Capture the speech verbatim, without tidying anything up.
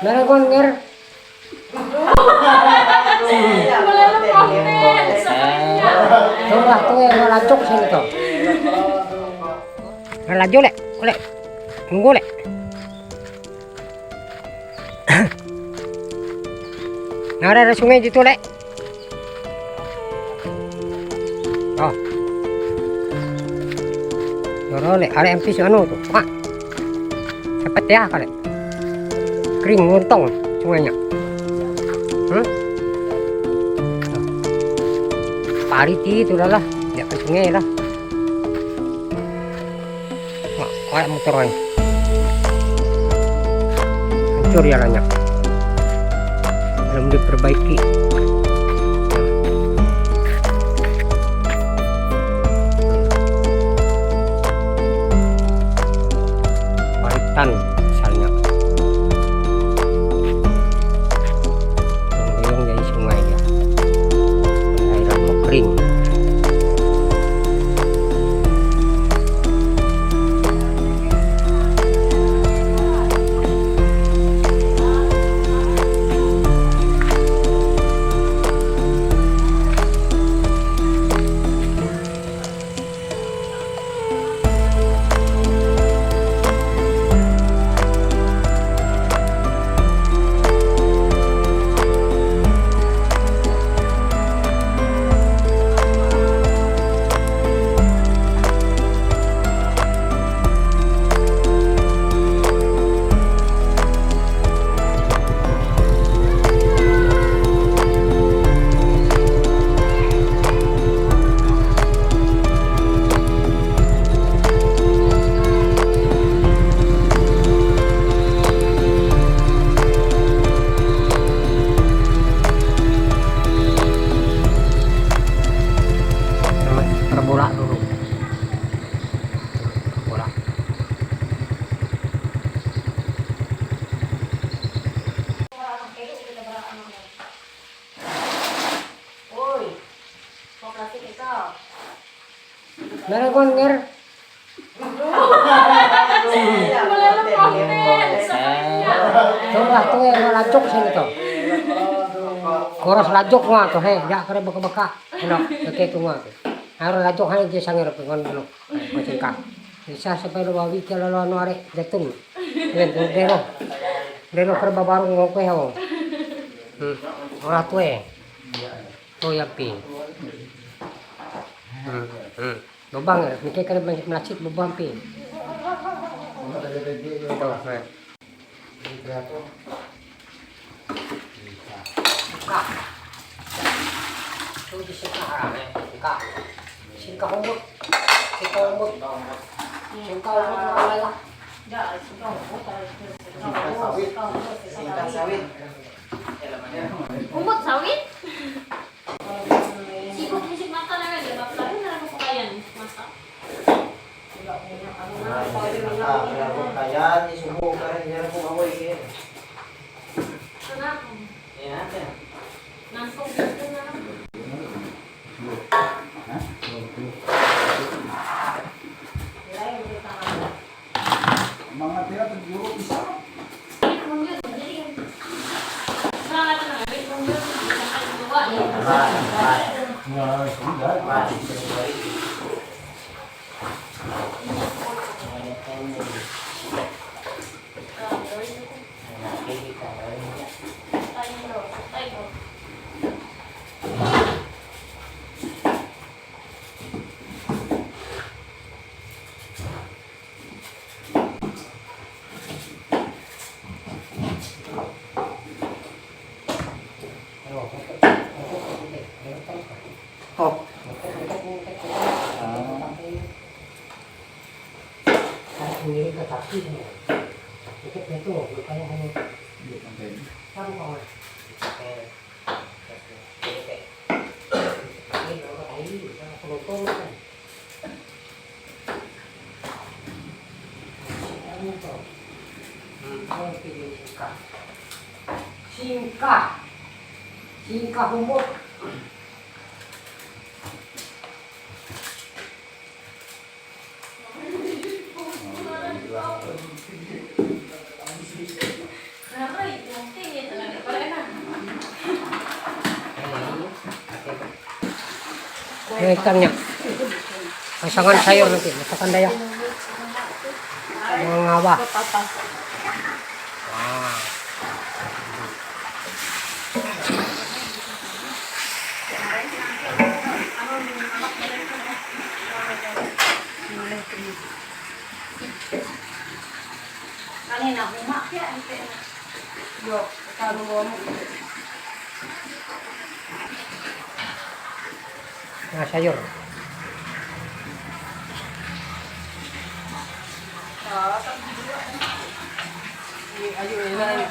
Mere kon nger. Coba tu yang ngalacok sini tu. Ngalajo le, le. Tunggu le. Nara ada sungai situ le. Oh. Doro le, are ampis anu tu. Pak. Cepat ya kali. Kering lontong sungainya. Hmm? Pariti itu dah lah. Ya ke sungai lah. Wah, kayak motor aja. Hancur jalannya. Belum diperbaiki. Paritan misalnya. Yang jadi sungai ya. Daerah mau kering. Perbola dulu. Perbola. Oi, mau plastik itu. Mere kon nger. Coba tu yang ngalacok sini tu. Koros lacok ngua tu he, jak kare baka-baka. Eno, oke tu ngua tu. Harus lacok hai je sanger pengon belum. Macam kah. Bisa sampai dua wiki lalu anu are jatun. Dengan dero. Dero kare babarung ngau kueh. Hmm. Olah tu eh. Oh ya pi. Hmm. Hmm. Lubang ya, mikir kena melacit lubang pi. Tuh, nah. Singkah. Tuh di singkah arah, eh. Singkah. Singkah umbut. Singkah umbut. Singkah umbut, singkah umbut. Singkah sawit. Singkah sawit. Umbut sawit? Sibuk musik mata na aja, bab lain na aku pakaian musik mata. Nah, musik mata, aku pakaian, di subuh, kan, di subuh, aku ini. Kenapa? Ya, ada. Ngantuk gitu, nah. Lain gitu, tangan. Mangat ya, terjuru bisa. Oh. Singkah. Singkah. Singkah umbut. Ini ikannya. Pasangan sayur nanti, masakan Dayak. Mangawah. Wah. Nah, sayur. Ayo, ayo, ayo.